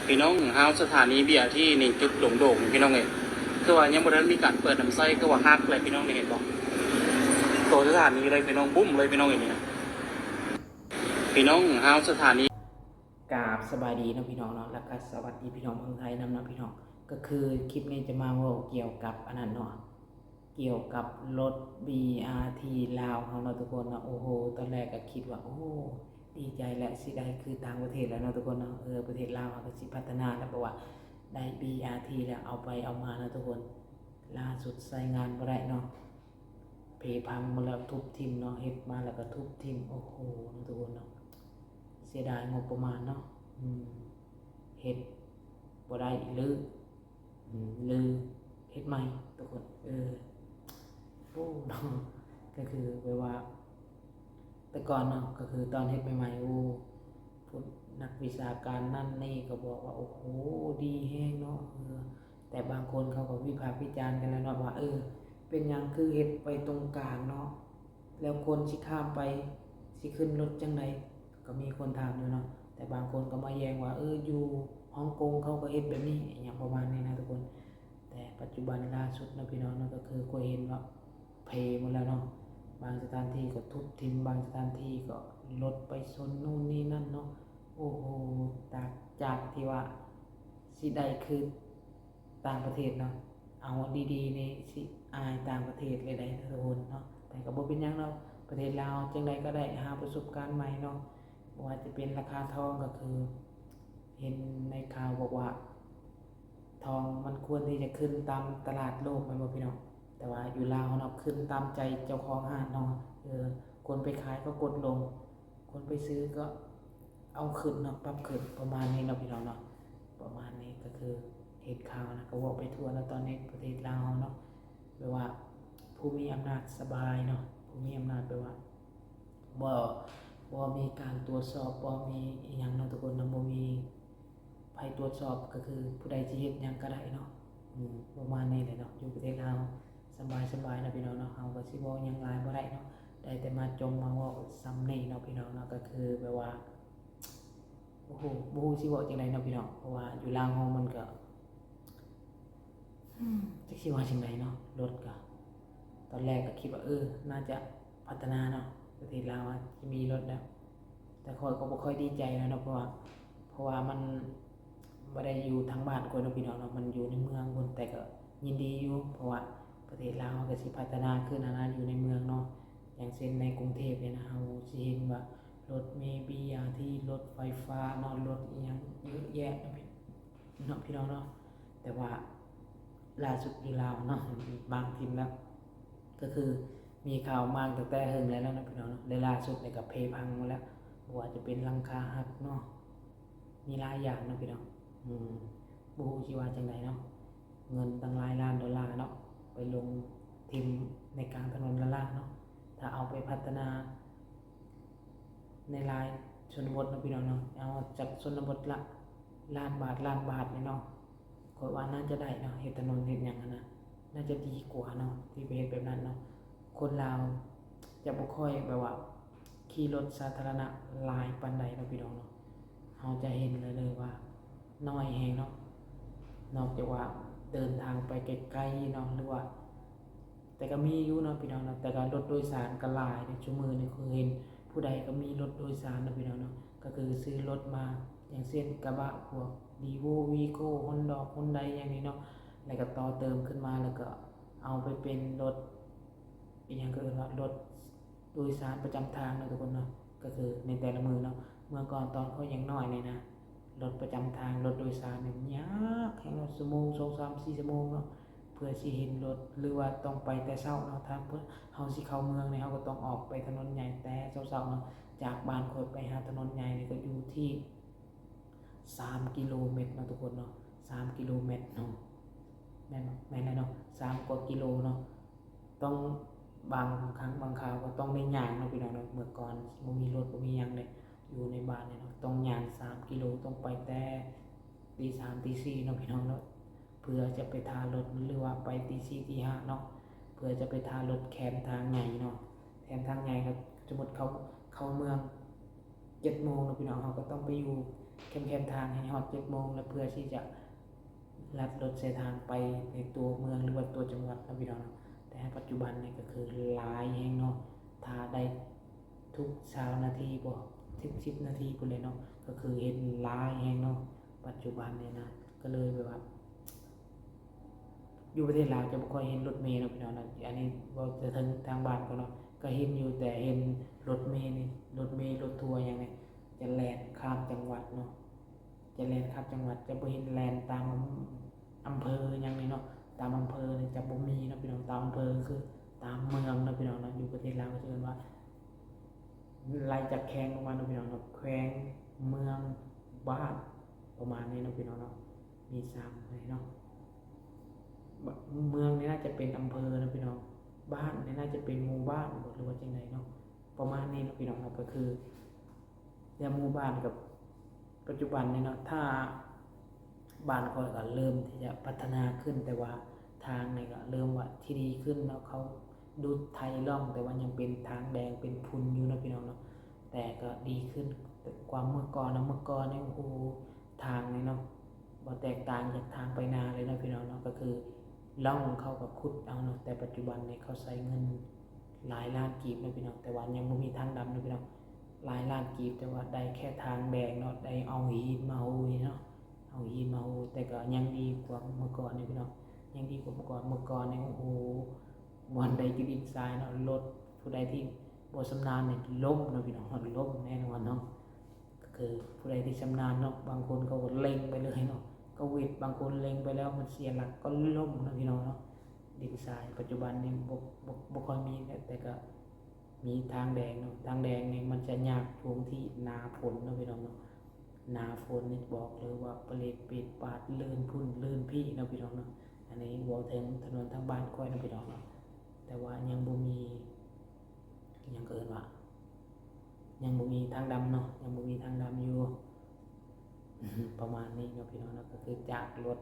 ພີ່ນ້ອງ ຮາວສະຖານີ ບີອາທີ ນີ້ ຈຸດໂດ່ງໆ ພີ່ນ້ອງເອີຍ ຄືວ່າຍັງບໍ່ທັນມີການເປີດນຳໃຊ້ ຄືວ່າຫັກເລີຍ ພີ່ນ້ອງ ນີ້ເຫັນບໍ່? ໂຕສະຖານີເລີຍ ພີ່ນ້ອງ ບຸ້ມເລີຍ ພີ່ນ້ອງເອີຍ ນີ້ນະ ພີ່ນ້ອງ ຮາວສະຖານີ. ກາບສະບາຍດີເນາະພີ່ນ້ອງເນາະ ແລ້ວກະສະຫວັດດີພີ່ນ້ອງເມືອງໄທນຳເນາະພີ່ນ້ອງ. ກະຄືຄລິບນີ້ຈະມາເວົ້າກ່ຽວກັບອັນນັ້ນເນາະ ກ່ຽວກັບລົດບີອາທີລາວເຮົາເນາະທຸກຄົນເນາະ. ໂອ້ໂຫ ຕອນແລກກະຄິດວ່າ ໂອ້ ດີໃຈແຫຼະ ຊິໄດ້ຄືຕ່າງປະເທດແລ້ວເນາະທຸກຄົນເນາະ. ເອີ ປະເທດລາວເຮົາກະຊິພັດທະນາແລ້ວ ເພາະວ່າໄດ້ບີອາທີແລ້ວ ເອົາໄປເອົາມາເນາະທຸກຄົນ ລ່າສຸດໃຊ້ງານບໍ່ໄດ້ເນາະ ເພພັງໝົດແລ້ວ ທຸບຖິ້ມເນາະ ເຮັດມາແລ້ວກະທຸບຖິ້ມ. ໂອ້ໂຫ ເນາະທຸກຄົນເນາະ ເສຍດາຍງົບປະມານເນາະ ອືມ ເຮັດບໍ່ໄດ້ອີກເລີຍ ອືມ ຫຼືເຮັດໃໝ່ທຸກຄົນ. ເອີ ໂອ້ ເນາະ ກະຄືແບບວ່າ ແຕ່ກ່ອນເນາະ ກະຄືຕອນເຮັດໃໝ່ໆ ໂອ້ ພວກນັກວິຊາການນັ້ນນີ້ກະບອກວ່າ ໂອ້ໂຫ ດີແຮງເນາະ ເອີ ແຕ່ບາງຄົນເຂົາກະວິພາກວິຈານກັນແລ້ວເນາະວ່າ ເອີ ເປັນຫຍັງຄືເຮັດໄປຕົງກາງເນາະ ແລ້ວຄົນຊິຂ້າມໄປ ຊິຂຶ້ນລົດຈັ່ງໃດ ກະມີຄົນຖາມຢູ່ເນາະ. ແຕ່ບາງຄົນກະມາແຍ້ງວ່າ ເອີ ຢູ່ຮົງກົງເຂົາກະເຮັດແບບນີ້ ອີ່ຫຍັງປະມານນີ້ນະທຸກຄົນ. ແຕ່ປັດຈຸບັນລ່າສຸດເນາະພີ່ນ້ອງເນາະ ກະຄືຂ້ອຍເຫັນວ່າເພໝົດແລ້ວເນາະ ບາງສະຖານທີ່ກະທຸບຖິ້ມ ບາງສະຖານທີ່ກະລົດໄປຊົນນູ້ນນີ້ນັ້ນເນາະ. ໂອ້ໂຫ ຈາກ ຈາກທີ່ວ່າຊິໄດ້ຄືຕ່າງປະເທດເນາະ ເອົາດີໆ ນີ້ຊິອາຍຕ່າງປະເທດເລີຍໃດ໋ທຸກຄົນເນາະ. ແຕ່ກະບໍ່ເປັນຫຍັງເນາະ ປະເທດລາວຈັ່ງໃດກະໄດ້ຫາປະສົບການໃໝ່ເນາະ. ບໍ່ວ່າຈະເປັນລາຄາທອງ ກະຄືເຫັນໃນຂ່າວບອກວ່າ ທອງມັນຄວນທີ່ຈະຂຶ້ນຕາມຕະຫຼາດໂລກແມ່ນບໍ່ພີ່ນ້ອງ? ແຕ່ວ່າຢູ່ລາວເຮົາເນາະ ຂຶ້ນຕາມໃຈເຈົ້າຂອງຮ້ານເນາະ ເອີ ຄົນໄປຂາຍກະກົດລົງ ຄົນໄປຊື້ກະເອົາຂຶ້ນເນາະ ປັບຂຶ້ນ ປະມານນີ້ເນາະພີ່ນ້ອງເນາະ. ປະມານນີ້ກະຄືເຫັນຂ່າວນະ ກະເວົ້າໄປທົ່ວເນາະ ຕອນນີ້ປະເທດລາວເຮົາເນາະ ແບບວ່າຜູ້ມີອຳນາດສະບາຍເນາະ ຜູ້ມີອຳນາດແບບວ່າ ບໍ່ ບໍ່ມີການຕວດສອບ ບໍ່ມີອີ່ຫຍັງເນາະທຸກຄົນເນາະ ບໍ່ມີໃຜຕວດສອບ ກະຄືຜູ້ໃດຊິເຮັດຫຍັງກະໄດ້ເນາະ ອືມ ປະມານນີ້ແຫຼະເນາະ. ຢູ່ປະເທດລາວສະບາຍໆ ເນາະພີ່ນ້ອງເນາະ ເຮົາກະຊິເວົ້າຫຍັງຫຼາຍບໍ່ໄດ້ເນາະ ໄດ້ແຕ່ມາຈົ່ມມາເວົ້າຊ່ຳນີ້ເນາະພີ່ນ້ອງເນາະ. ກະຄືແບບວ່າ ໂອ້ໂຫ ບໍ່ຮູ້ຊິເວົ້າຈັ່ງໃດເນາະພີ່ນ້ອງ ເພາະວ່າຢູ່ລາວເຮົາມັນກະ ອືມ ຈັກຊິວ່າຈັ່ງໃດເນາະ ລົດກະ ຕອນແລກກະຄິດວ່າ ເອີ ໜ້າຈະພັດທະນາເນາະ ປະເທດລາວອາດຈະມີລົດແລ້ວ ແຕ່ຂ້ອຍກະບໍ່ຄ່ອຍດີໃຈແລ້ວເນາະ ເພາະວ່າ ເພາະວ່າມັນບໍ່ໄດ້ຢູ່ທາງບ້ານຂ້ອຍເນາະພີ່ນ້ອງເນາະ ມັນຢູ່ໃນເມືອງພຸ້ນ. ແຕ່ກະຍິນດີຢູ່ ເພາະວ່າປະເທດລາວເຮົາກະຊິພັດທະນາຂຶ້ນຫັ້ນນະ ຢູ່ໃນເມືອງເນາະ ຢ່າງເຊັ່ນໃນກຸງເທບນີ້ນະ ເຮົາຊິເຫັນວ່າລົດເມ ບີອາທີ ລົດໄຟຟ້າເນາະ ລົດອີ່ຫຍັງເຍອະແຍະເນາະພີ່ ເນາະພີ່ນ້ອງເນາະ. ແຕ່ວ່າລ່າສຸດຢູ່ລາວເນາະ ມ້າງຖິ້ມແລ້ວ ກະຄືມີຂ່າວມ້າງຕັ້ງແຕ່ເຫິງແລ້ວເນາະພີ່ນ້ອງເນາະ ແລະລ່າສຸດນີ້ກະເພພັງໝົດແລ້ວ ບໍ່ວ່າຈະເປັນຫຼັງຄາຫັກເນາະ ມີຫຼາຍຢ່າງເນາະພີ່ນ້ອງ. ອືມ ບໍ່ຮູ້ຊິວ່າຈັ່ງໃດເນາະ ເງິນຕັ້ງຫຼາຍລ້ານໂດລາເນາະ ໄປລົງຖິ້ມໃນກາງຖະໜົນລ້າໆ ເນາະ ຖ້າເອົາໄປພັດທະນາ ໃນລາຍຊົນນະບົດເນາະພີ່ນ້ອງເນາະ ເອົາຈາກຊົນນະບົດລະລ້ານບາດ ລ້ານບາດນີ້ເນາະ ຂ້ອຍວ່າໜ້າຈະໄດ້ເນາະ ເຮັດຖະໜົນເຮັດຫຍັງຫັ້ນນະ ໜ້າຈະດີກວ່າເນາະ ທີ່ໄປເຮັດແບບນັ້ນເນາະ. ຄົນລາວຈະບໍ່ຄ່ອຍແບບວ່າຂີ່ລົດສາທາລະນະຫຼາຍປານໃດເນາະພີ່ນ້ອງເນາະ ເຮົາຈະເຫັນໄດ້ເລີຍວ່າ ໜ້ອຍແຮງເນາະ ນອກຈາກວ່າເດີນທາງໄປໄກໆເນາະ ຫຼືວ່າ ແຕ່ກະມີຢູ່ເນາະພີ່ນ້ອງເນາະ ແຕ່ກະລົດໂດຍສານກະຫຼາຍເດ ຊຸມື້ນີ້ຄືເຫັນຜູ້ໃດກະມີລົດໂດຍສານເນາະພີ່ນ້ອງເນາະ ກະຄືຊື້ລົດມາ ຢ່າງເຊັ່ນກະບະພວກດີໂວ ວີໂກ້ ຮອນດອກ ຮອນໄດ ຫຍັງນີ້ເນາະ ແລ້ວກະຕໍ່ເຕີມຂຶ້ນມາ ແລ້ວກະເອົາໄປເປັນລົດ ອີ່ຫຍັງກະເອີ້ນວ່າລົດ ໂດຍສານປະຈຳທາງເນາະທຸກຄົນເນາະ ກະຄືໃນແຕ່ລະມື້ເນາະ ເມື່ອກ່ອນຕອນຂ້ອຍຍັງນ້ອຍນີ້ນະ ລົດປະຈຳທາງ ລົດໂດຍສານນີ້ຍາກແຮງເນາະ ຊົ່ວໂມງ ສອງ ສາມ ສີ່ ຊົ່ວໂມງເນາະ ເພື່ອຊິເຫັນລົດ ຫຼືວ່າຕ້ອງໄປແຕ່ເຊົ້າເນາະ ຖ້າເຮົາຊິເຂົ້າເມືອງນີ້ ເຮົາກະຕ້ອງອອກໄປຖະໜົນໃຫຍ່ແຕ່ເຊົ້າໆເນາະ ຈາກບ້ານຂ້ອຍໄປຫາຖະໜົນໃຫຍ່ນີ້ກະຢູ່ທີ່ ສາມກິໂລແມັດເນາະທຸກຄົນເນາະ ສາມກິໂລແມັດເນາະ ແມ່ນບໍ່ ແມ່ນແລ້ວເນາະ ສາມກວ່າກິໂລເນາະ ຕ້ອງ ບາງຄັ້ງບາງຄາວກະຕ້ອງໄດ້ຍ່າງເນາະພີ່ນ້ອງເນາະ ເມື່ອກ່ອນບໍ່ມີລົດບໍ່ມີຫຍັງເດ ຢູ່ໃນບ້ານນີ້ເນາະ ຕ້ອງຍ່າງສາມກິໂລ ຕ້ອງໄປແຕ່ຕີສາມຕີສີ່ເນາະພີ່ນ້ອງເນາະ ເພື່ອຈະໄປທ່າລົດ ຫຼືວ່າໄປຕີສີ່ຕີຫ້າເນາະ ເພື່ອຈະໄປທ່າລົດແຄມທາງໃຫຍ່ເນາະ ແຄມທາງໃຫຍ່ ກະສົມມຸດເຂົ້າ ເຂົ້າເມືອງ ເຈັດໂມງເນາະພີ່ນ້ອງ ເຮົາກະຕ້ອງໄປຢູ່ ແຄມໆທາງໃຫ້ຮອດເຈັດໂມງ ແລ້ວເພື່ອທີ່ຈະລັດລົດໃສ່ທາງໄປໃນຕົວເມືອງ ຫຼືວ່າຕົວຈັງຫວັດເນາະພີ່ນ້ອງເນາະ. ແຕ່ປັດຈຸບັນນີ້ກໍຄືຫຼາຍແຮງເນາະ ຖ້າໄດ້ທຸກຊາວນາທີບໍ ເຖິງສິບນາທີພຸ້ນແຫຼະເນາະ ກໍຄືເຫັນຫຼາຍແຮງເນາະ ປັດຈຸບັນນີ້ນະ. ກໍເລີຍແບບວ່າ ຢູ່ປະເທດລາວຈະບໍ່ຄ່ອຍເຫັນລົດເມເນາະພີ່ນ້ອງເນາະ ອັນນີ້ເວົ້າແຕ່ເຖິງທາງບ້ານກ່ອນເນາະ. ກໍເຫັນຢູ່ ແຕ່ເຫັນລົດເມນີ້ ລົດເມ ລົດທົວຫຍັງນີ້ ຈະແລ່ນຂ້າມຈັງຫວັດເນາະ ຈະແລ່ນຂ້າມຈັງຫວັດ ຈະບໍ່ເຫັນແລ່ນຕາມອຳ ອຳເພີຫຍັງນີ້ເນາະ. ຕາມອຳເພີນີ້ຈະບໍ່ມີເນາະພີ່ນ້ອງ ຕາມອຳເພີຄືຕາມເມືອງເນາະພີ່ນ້ອງເນາະ. ຢູ່ປະເທດລາວກໍຈະເອີ້ນວ່າ ໄລ່ຈາກແຂວງລົງມາເນາະພີ່ນ້ອງເນາະ ແຂວງ ເມືອງ ບ້ານ ປະມານນີ້ເນາະພີ່ນ້ອງເນາະ. ມີສາມແຂວງເນາະ ບ- ເມືອງນີ້ໜ້າຈະເປັນອຳເພີເນາະພີ່ນ້ອງ ບ້ານນີ້ໜ້າຈະເປັນໝູ່ບ້ານບໍ ຫຼືວ່າຈັ່ງໃດເນາະ ປະມານນີ້ເນາະພີ່ນ້ອງເນາະ. ກໍຄືແຕ່ໝູ່ບ້ານກັບປັດຈຸບັນນີ້ເນາະ ຖ້າບ້ານຂ້ອຍກໍເລີ່ມທີ່ຈະພັດທະນາຂຶ້ນ ແຕ່ວ່າທາງນີ້ກໍເລີ່ມວ່າທີ່ດີຂຶ້ນເນາະ ເຂົາດຸດໄຖລ່ອງ ແຕ່ວ່າຍັງເປັນທາງແດງເປັນຝຸ່ນຢູ່ເນາະພີ່ນ້ອງເນາະ. ແຕ່ກໍດີຂຶ້ນກວ່າເມື່ອກ່ອນນະ ເມື່ອກ່ອນນີ້ ໂອ້ໂຫ ທາງນີ້ເນາະ ບໍ່ແຕກຕ່າງຈາກທາງໄປນາເລີຍເນາະພີ່ນ້ອງເນາະ. ກໍຄືລ່ອງເຂົາກໍຂຸດເອົາເນາະ ແຕ່ປັດຈຸບັນນີ້ເຂົາໃຊ້ເງິນຫຼາຍລ້ານກີບເນາະພີ່ນ້ອງ ແຕ່ວ່າຍັງບໍ່ມີທາງດຳເນາະພີ່ນ້ອງ ຫຼາຍລ້ານກີບ ແຕ່ວ່າໄດ້ແຄ່ທາງແດງເນາະ ໄດ້ເອົາຫີນມາໂຮຍເນາະ ເອົາຫີນມາໂຮຍ ແຕ່ກໍຍັງດີກວ່າເມື່ອກ່ອນເນາະພີ່ນ້ອງ ຍັງດີກວ່າເມື່ອກ່ອນ. ເມື່ອກ່ອນນີ້ ໂອ້ໂຫ ບ່ອນໃດຈະດິນຊາຍເນາະ ລົດຜູ້ໃດທີ່ບໍ່ຊຳນານນີ້ລົ້ມເນາະພີ່ນ້ອງ ລົ້ມແນ່ນອນເນາະ. ກໍຄືຜູ້ໃດທີ່ຊຳນານເນາະ ບາງຄົນເຂົາກໍເລັ່ງໄປເລີຍເນາະ ກໍຫວິດ ບາງຄົນເລັ່ງໄປແລ້ວມັນເສຍຫຼັກກໍລົ້ມເນາະພີ່ນ້ອງເນາະ. ດິນຊາຍປັດຈຸບັນນີ້ບໍ່ ບໍ່ ບໍ່ຄ່ອຍມີແລ້ວ ແຕ່ກໍມີທາງແດງເນາະ ທາງແດງນີ້ມັນຈະຍາກຊ່ວງທີ່ໜ້າຝົນເນາະພີ່ນ້ອງເນາະ. ໜ້າຝົນນີ້ບອກເລີຍວ່າປະເລດເປດປາດ ລື່ນພຸ້ນລື່ນພີ້ເນາະພີ່ນ້ອງເນາະ. ອັນນີ້ເວົ້າເຖິງຖະໜົນທາງບ້ານຂ້ອຍເນາະພີ່ນ້ອງເນາະ ແຕ່ວ່າຍັງບໍ່ມີ ຫຍັງເອີ້ນວ່າ ຍັງບໍ່ມີທາງດຳເນາະ ຍັງບໍ່ມີທາງດຳຢູ່ ປະມານນີ້ເນາະພີ່ນ້ອງເນາະ. ກໍຄືຈາກລົດ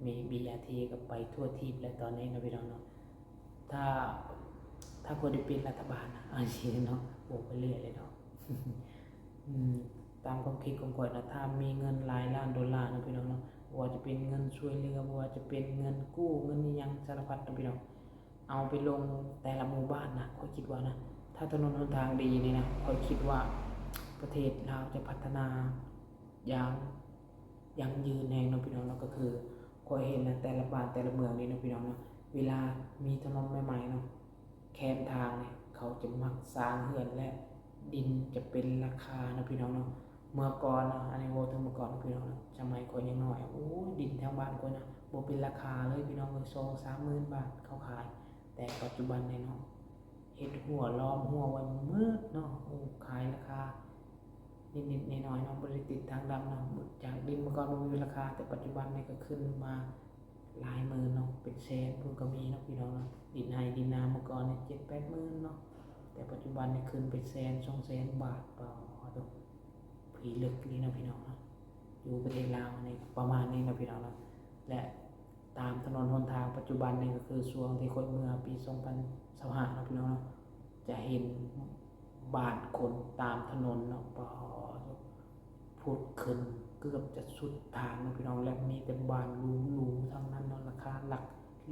ເມ ບີອາທີ ກໍໄປທົ່ວທີບແລ້ວຕອນນີ້ເນາະພີ່ນ້ອງເນາະ. ຖ້າ ຖ້າຂ້ອຍໄດ້ເປັນລັດຖະບານນະ ເອົາຈັ່ງຊີ້ເນາະ ເວົ້າໄປເລື້ອຍເລີຍເນາະ ອືມ ຕາມຄວາມຄິດຂອງຂ້ອຍນະ ຖ້າມີເງິນຫຼາຍລ້ານໂດລາເນາະພີ່ນ້ອງເນາະ ບໍ່ວ່າຈະເປັນເງິນຊ່ວຍເຫຼືອ ບໍ່ວ່າຈະເປັນເງິນກູ້ ເງິນອີ່ຫຍັງສາລະພັດເນາະພີ່ນ້ອງ ເອົາໄປລົງແຕ່ລະໝູ່ບ້ານນະ ຂ້ອຍຄິດວ່ານະ ຖ້າຖະໜົນຫົນທາງດີນີ້ນະ ຂ້ອຍຄິດວ່າປະເທດລາວຈະພັດທະນາຢ່າງ ຢັ້ງຢືນແຮງເນາະພີ່ນ້ອງເນາະ. ກໍຄືຂ້ອຍເຫັນນະ ແຕ່ລະບ້ານແຕ່ລະເມືອງນີ້ເນາະພີ່ນ້ອງເນາະ ເວລາມີຖະໜົນໃໝ່ໆເນາະ ແຄມທາງນີ້ເຂົາຈະມັກສ້າງເຮືອນ ແລະ ດິນຈະເປັນລາຄາເນາະພີ່ນ້ອງເນາະ. ເມື່ອກ່ອນເນາະ ອັນນີ້ເວົ້າເຖິງເມື່ອກ່ອນເນາະພີ່ນ້ອງເນາະ ສະໄໝຂ້ອຍຍັງນ້ອຍ ໂອ້ຍ ດິນແຖວບ້ານຂ້ອຍນະ ບໍ່ເປັນລາຄາເລີຍພີ່ນ້ອງເອີຍ ສອງສາມໝື່ນບາດເຂົາຂາຍ. ແຕ່ປັດຈຸບັນນີ້ເນາະ ເຮັດຮົ້ວລ້ອມຮົ້ວໄວ້ໝົດເນາະ ໂອ້ ຂາຍລາຄາ ນິດໆໜ້ອຍໆເນາະ ບໍ່ໄດ້ຕິດທາງດຳເນາະ. ຈາກດິນເມື່ອກ່ອນບໍ່ມີລາຄາ ແຕ່ປັດຈຸບັນນີ້ກໍຂຶ້ນມາຫຼາຍໝື່ນເນາະ ເປັນແສນພຸ້ນກໍມີເນາະພີ່ນ້ອງເນາະ. ດິນໄຮ່ດິນນາເມື່ອກ່ອນນີ້ເຈັດແປດໝື່ນເນາະ ແຕ່ປັດຈຸບັນນີ້ຂຶ້ນເປັນແສນສອງແສນບາດ. ປາດໂທ້ ຜີເລິກອີ່ຫຼີເນາະພີ່ນ້ອງເນາະ. ຢູ່ປະເທດລາວນີ້ປະມານນີ້ເນາະພີ່ນ້ອງເນາະ ແລະ ຕາມຖະໜົນຫົນທາງປັດຈຸບັນນີ້ ກໍຄືຊ່ວງທີ່ຂ້ອຍເມື່ອປີສອງພັນຊາວຫ້າເນາະພີ່ນ້ອງເນາະ ຈະເຫັນບ້ານຄົນຕາມຖະໜົນເນາະ ປາດໂທ້ ຜຸດຂຶ້ນເກືອບຈະສຸດທາງເນາະພີ່ນ້ອງ ແລະ ມີແຕ່ບ້ານຫຼູໆທັງນັ້ນເນາະ ລາຄາຫຼັກ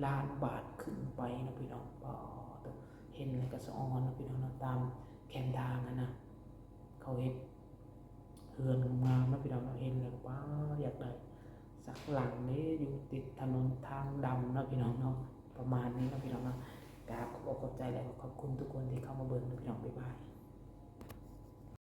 ລ້ານບາດຂຶ້ນໄປເນາະພີ່ນ້ອງ. ປາດໂທ້ ເຫັນແລ້ວກໍສະອອນເນາະພີ່ນ້ອງເນາະ ຕາມແຄມທາງຫັ້ນນະ ເຂົາເຮັດ ເຮືອນງາມໆເນາະພີ່ນ້ອງເນາະ ເຫັນແລ້ວກໍ ວ້າວ ຢາກໄດ້ສັກຫຼັງເດ້ ຢູ່ຕິດຖະໜົນທາງດຳເນາະພີ່ນ້ອງເນາະ. ປະມານນີ້ເນາະພີ່ນ້ອງເນາະ ກາບຂອບອົກຂອບໃຈ ແລະ ກໍຂອບຄຸນທຸກຄົນທີ່ເຂົ້າມາເບິ່ງເນາະພີ່ນ້ອງ ບາຍບາຍ.